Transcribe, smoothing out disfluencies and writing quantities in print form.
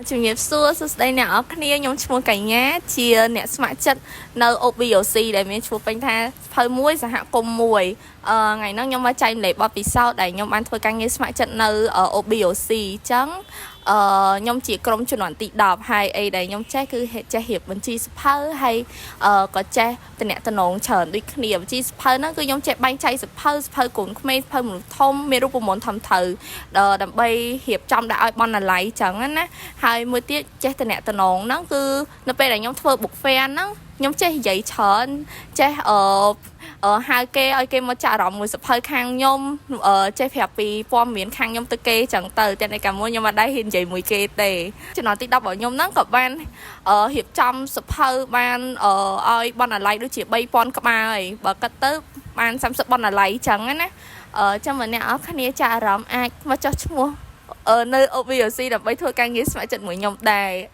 ជំរាបសួរសួស្តីអ្នកនរគ្នាខ្ញុំឈ្មោះកញ្ញាជាអ្នកស្ម័គ្រចិត្តនៅ OBOC ដែលមានឈ្មោះពេញថាសភៅមួយសហគមន៍មួយអឺថ្ងៃហ្នឹងខ្ញុំមកចែករំលែកបទពិសោធន៍ដែលខ្ញុំបានធ្វើការងារស្ម័គ្រចិត្តនៅ OBOC អញ្ចឹងអឺខ្ញុំជាក្រុមជំនាន់ទី10ហើយអីដែលខ្ញុំចេះគឺចេះរៀបបញ្ជីសភៅហើយអឺក៏ចេះតំណតំណងច្រើនដូចគ្នាបញ្ជីសភៅហ្នឹងគឺខ្ញុំចេះបែងចែកសភៅសភៅកូនក្មេងសភៅមនុស្សធំមានរូបមន្តធំត្រូវដើម្បីរៀបចំដាក់ឲ្យបណ្ណាល័យអញ្ចឹងណាហើយមួយទៀតចេះតំណតំណងហ្នឹងគឺនៅពេលដែលខ្ញុំធ្វើ book fair ហ្នឹងខ្ញុំចេះនិយាយច្រើនចេះអឺហៅគេឲ្យគេមកចាក់អារម្មណ៍មួយសភៅខាងខ្ញុំចេះប្រាប់ពីព័ត៌មានខាងខ្ញុំទៅគេចឹងទៅតែในកាលមុនខ្ញុំអត់ដែរហ៊ាននិយាយមួយគេទេចំណងទី10របស់ខ្ញុំហ្នឹងក៏បានរៀបចំសភៅបានឲ្យបណ្ណាល័យដូចជា3000ក្បាលហើយបើគិតទៅបាន30បណ្ណាល័យចឹងណាអឺចាំមកអ្នកនរគ្នាចាក់អារម្មណ៍អាចមកចុះឈ្មោះនៅ OBOC ដើម្បីធ្វើការងារស្ម័គ្រចិត្តមួយខ្ញុំដែរ។